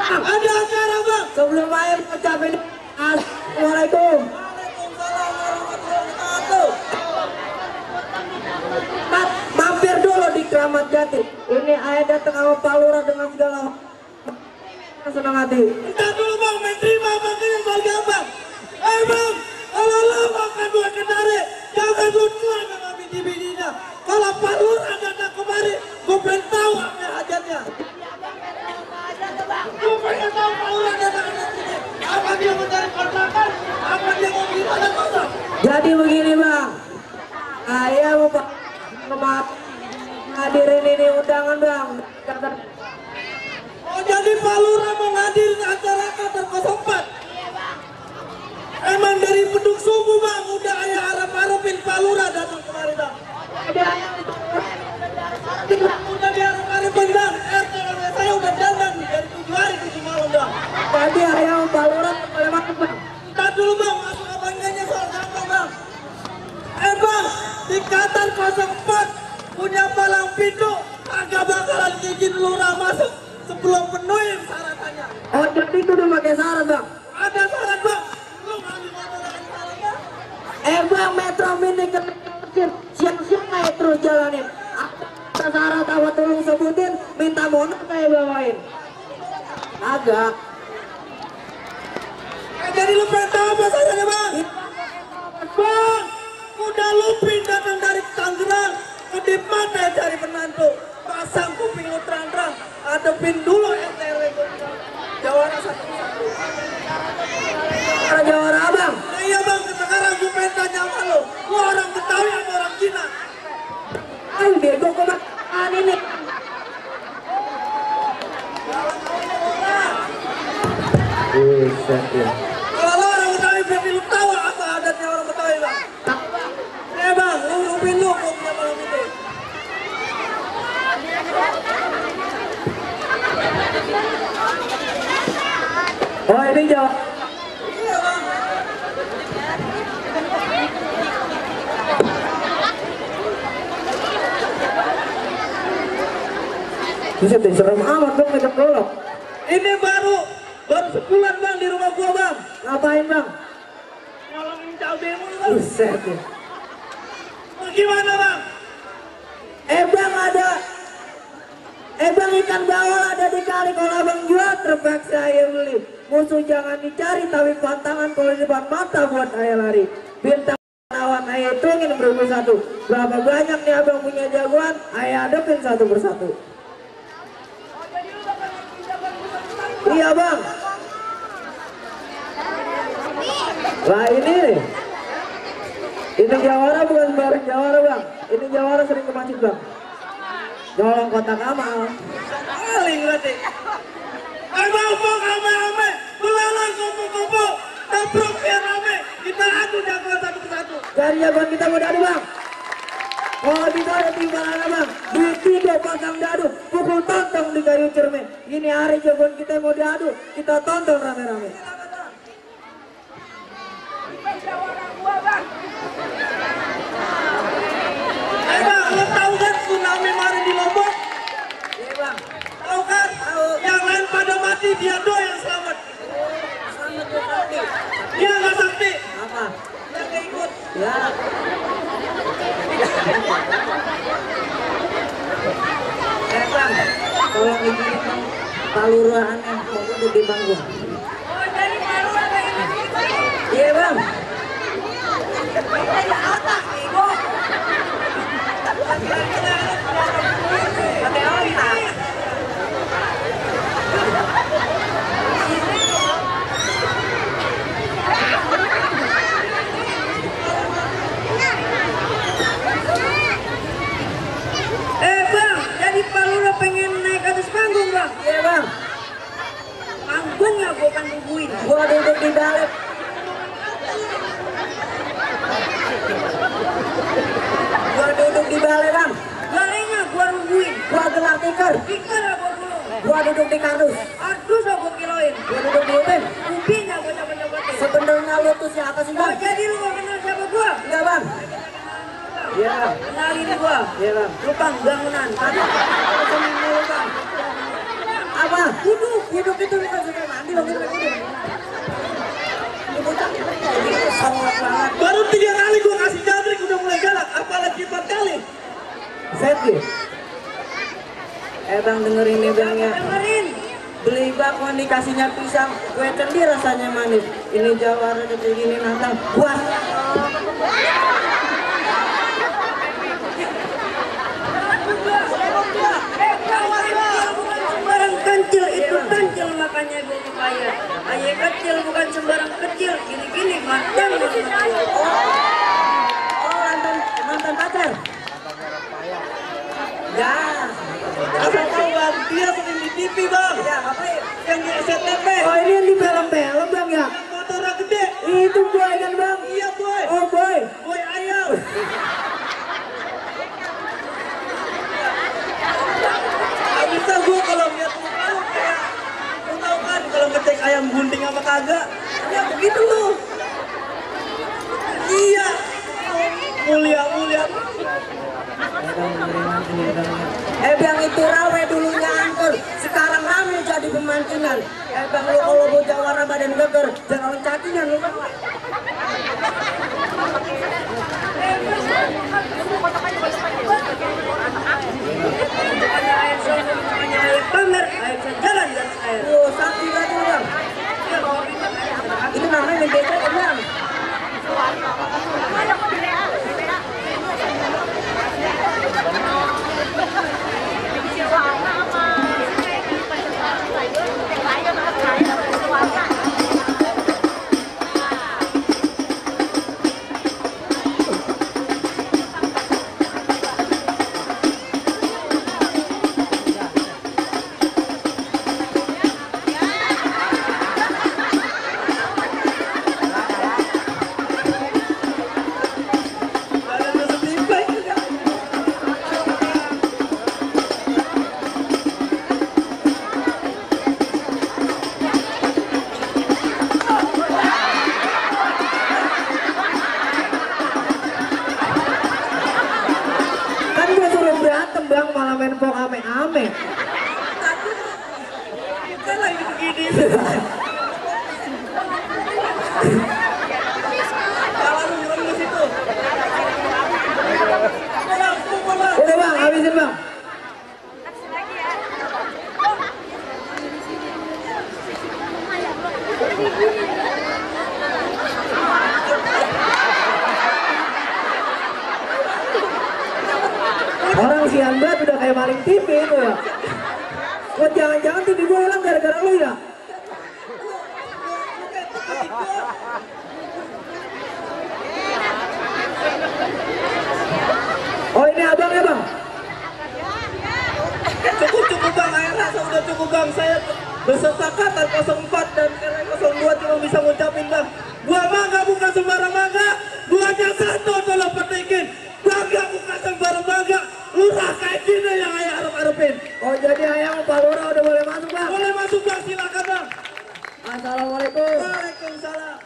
Ada acara bang. Sebelum main ucapin Assalamualaikum. Waalaikumsalam warahmatullahi wabarakatuh. Mampir dulu di Kramat Jati. Ini ayah datang sama Pak Lurah dengan segala senang hati. Entar dulu bang, main terima makanya keluarga bang. Bang, kalau lo makan buah kendari, jangan lu jual sama bini-bininya. Kalau Pak Lurah datang kemari, gue pengen tahu apa hajatnya. Gue pengen tahu Pak Lurah datang ke sini. Apa dia mencari kontrakan? Apa dia mau beli tanah kosong? Jadi begini bang, ayah mau Pak hadirin ini undangan bang. Oh jadi Pak Lurah mau ngadirin acara kantor 04. Emang dari Beduk Subuh bang, udah ayah harap-harapin Pak Lurah datang kemari bang. Udah diharap-harapin bang, RT RW saya udah dandan dari 7 hari 7 malam bang. Jadi ayah mau Pak Lurah boleh masuk bang. Ntar dulu bang, masuk apa enggaknya soal gampang bang. Bang, di kantor 04 punya palang pintu, agak bakalan izin Lurah masuk sebelum penuhin syaratnya. Oh jadi itu udah pakai syarat bang. Ada syarat bang. Lu ngambil motor dengan syaratnya? Bang Metro Mini ke siang-siang aja terus jalanin. Apa syarat apa tolong sebutin, minta motor saya bawain. Agak. Jadi lu pengen tahu apa syaratnya bang? Bang, udah Lupin datang dari Tangerang, kedip mata cari penantu, pasang kuping lu terang-terang, adepin dulu RT/RW Jawara 1-1. Jawara abang. Nah iya bang, sekarang gue pengen tanya sama lu orang Betawi atau orang Cina? Ayo bego kok makan ini. Buset ya. Kalau lu orang Betawi berarti lu tahu apa adatnya orang Betawi bang? Bang, lu Lupin lu kok punya malam itu. Oh ini Jawa. Iya bang. Buset deh, serem amat bang ngajak golok. Ini baru sebulan bang di rumah gua bang. Ngapain bang? Nyolongin cabai mulu bang. Buset ya. Gimana bang? Bang ada. Bang ikan bawal ada di kali, kalau abang jual terpaksa ayah beli. Musuh jangan dicari tapi pantangan kalau di depan mata buat ayah lari. Bintang lawan ayah hitungin berapa satu. Berapa banyak nih abang punya jagoan, ayah hadapin satu persatu. Iya bang. Lah ini nih. Ini Jawara bukan sembarang Jawara bang. Ini Jawara sering ke masjid bang. Nyolong kotak amal. Paling berarti. Bang, rame-rame, belalang kumpul-kumpul, tabruk biar rame, kita adu jagoan satu persatu. Dari jagoan kita mau diadu bang. Kalau kita ada timbangan bang, di video pasang diadu, pukul tontong di kayu cermin. Ini hari jagoan kita mau diadu, kita tonton rame-rame. Bang, lo tahu kan tsunami kemarin di Lombok? Iya bang. Tahu kan? Yang lain pada mati, dia doang yang selamat. Dia nggak sakti. Apa? Dia nggak ikut. Ya. Bang, tolong izinin bang, Pak Lurahannya mau duduk di bangku. Oh, jadi Pak Lurah pengen ikut. Iya bang. Jadi apa? Ibu. Pakai otak. Bang, jadi Pak Lurah pengen naik atas panggung bang? Iya bang. Panggungnya gua akan tungguin. Gua duduk di balik. Gua duduk di balai bang. Galenya gua nungguin. Gua gelar tikar. Ikan gua gulung. Gua duduk di kardus. Ardus gua kiloin. Gua duduk di upin. Kupingnya gua coba-cobain. Sebenarnya lu tuh siapa sih Oh, bang? jadi lu gak kenal siapa gua? Enggak bang. Iya bang. Kenalin gua. Iya bang. Lu bangunan. Apa? Apa bang? Apa? Duduk itu bukan sudah mandi bang. Sangat banget. Baru 3 kali gua kasih jabrik udah mulai galak, apalagi 4 kali. Setli. Bang dengerin nih bang ya. Dengerin. Beli bakwan dikasihnya pisang, kue kendi rasanya manis. Ini jawara kayak gini nantang, puas. Sembarang kancil itu kancil makanya gue kaya. Ayah kecil bukan sembarang kecil, gini-gini mantan. Oh mantan pacar. Ya. Asal tahu bang, dia sering di TV bang. Ya apa ya? Yang di SCTV. Oh ini yang di film-film bang ya? Motornya gede. Itu boy kan bang? Iya boy. Oh boy. Boy ayam. Gak bisa gue kalau ngeliat muka lu kayak, lu tau kan kalau ngecek ayam gunting apa kagak, ya begitu lu. Iya. Mulia. Bang itu rawe dulunya angker, sekarang rame jadi pemancingan. Bang lu kalau mau jawara badan geger, jangan cacingan lu bang. Ayah pamer, ayah bisa jalan dan air. Oh sakti lagi lu bang. Itu namanya membeda bang. Bang malah main pok ame-ame. Kan lagi begini. Kalau lu nyerang ke situ. Udah bang, habisin bang. Orang sian banget udah kayak maling TV itu ya. Oh jangan-jangan TV gue hilang gara-gara lu ya? Oh ini abang ya bang? Cukup bang, air rasa udah cukup bang. Saya bersepakat 04 dan RW 02 cuma bisa ngucapin bang. Gua mangga bukan sembarang mangga. Gua hanya satu tolong petikin. Bangga bukan sembarang bangga. Lurah kayak gini yang ayah harap-harapin. Oh jadi ayam Pak Lurah udah boleh masuk bang? Boleh masuk bang, silakan bang. Assalamualaikum. Waalaikumsalam.